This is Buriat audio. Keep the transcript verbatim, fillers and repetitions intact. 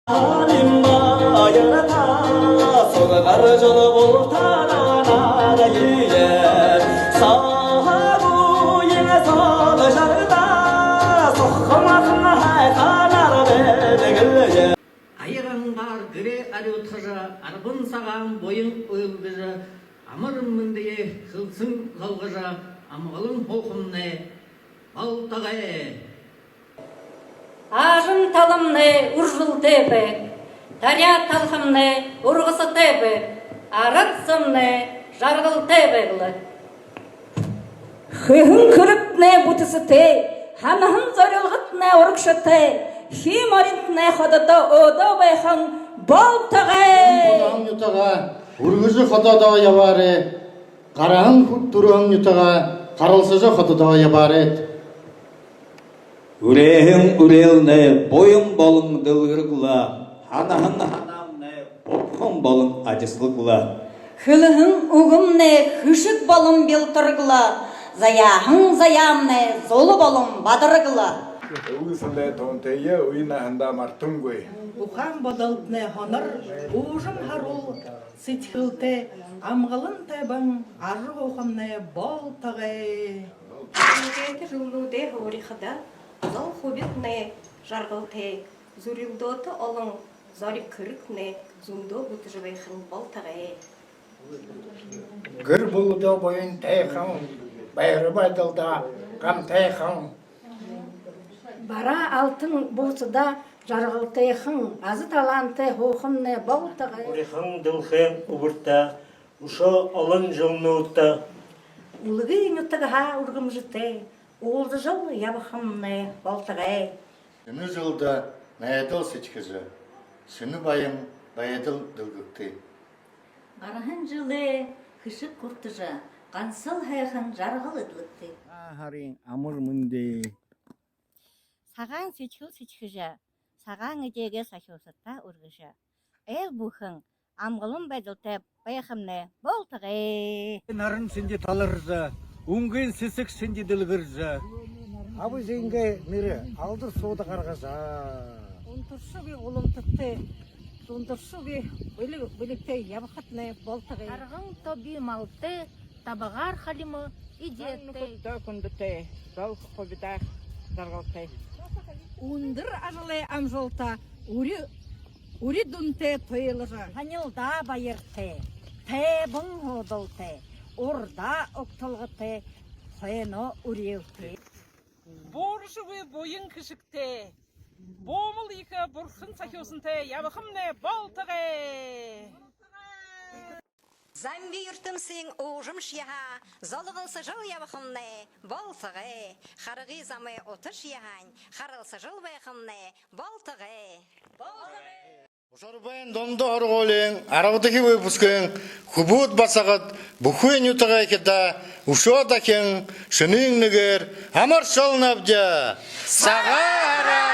Һанаан баярта, сулгар жол бултадаа наадая. Сагаан үеын садаан жаргал сухамхан һайханаар байдаг лэ. Аягангаар гэрээ арюудхажа, арбан сагаан буян уйлдажа, амар мэндые хэлсээн залгажа, амгалан һуухамнай болтогой. Ажамталамнай үржэлтэй байг, таряа талхамнай ургасатай байг, арад зомнай жаргалтай байг лэ. Хэһэн хэрэгтнай бүтэсэтэй, һанаһан зорилготнай урагшатай, хии моринтнай хододоо өөдөө байһан болтогой. Бүхэли нютагаа үргэжэ хододоо ябаарайт, гараһан, хү-, түрэһэн нютагаа харалсажа хододоо ябаарайт. Үреэһэн үреэлнай буян болон дэлгэрэг лэ, һанаһан һанаамнай бурхан болон адислаг лэ. Хэлэһэн үгэмнай хэшэг болон бялтараг лэ, заяаһан заяамнай зула болон бадараг лэ. Үгэ сэлэй тоонтойе үе наһандаа мартангүй. Ухаан бодолтнай һонор, уужам һаруул сэдьхэлтэй, амгалан тайбан ажаһуухамнай болтогой. Энэгэхи жэлнүүдэй һуурихада зол хубитнай жаргалтай, зүрилдөөтэ олон зориг хэрэгтнай зундаа бүтэжэ байһан болтогой. Гэр бүлэдөө буянтайхан, байра байдалдаа гамтайхан, бараа алтан буусадаа жаргалтайхан, аза талаантай һуухамнай болтогой. Урихан дэлхэйн үбэртэ үшөө олон жэлнүүдтэ үлгы нютагһаа үргэмжэтэй уулзажал ябахамнай болтогой. Энэ жэлдэ найдал сэдьхэжэ, шэнэ баян байдал дэлгэгты. Гараһан жэлэй хэшэг хүртэжэ, гансал һайхан жаргал эдлэгты. Сагаан һарын амар мэндэ! Сагаан сэдьхэл сэдьхэжэ, сагаан эдеэгээ сахюусадтаа үргэжэ, айл бүхэн амгалан байдалтай байхамнай болтогой. Наран шэнги таларжа, үнгын сэсэг шэнги дэлгэржэ, аба эжынгээ нэрэ алдар сууда гаргажа, унтаршагүй гуламтатай, дундаршагүй бэлиг-, бэлигтэй ябахатнай болтогой. Арган тоби малтай, табагаар халима эдеэтэй, нүхэдтөө хүндэтэй, зол хубида жаргалтай. Үндэр ажалай амжалта, үри, үри дүнтэй туйлажа, һанилдаа баяртай, тайбан һуудалтай, урдаа угталгатай, хойноо үреэлтэй, бууршагүй буян хэшэгтэй, буумал ехэ бурхан сахюусантай ябахамнай болтогой. Замби юртэмсын уужамшье һаа золголсожол ябахамнай болтогой. Харгы замай уташье һаань харалсажал байхамнай болтогой. Болтогой. Ушарбайн дунда һургуулиин арбадахи выпускын хүбүүд басагад бүхы нютагайхидаа үшөө дахин шэнын нэгээр амаршалнабди. Сагаан һараар!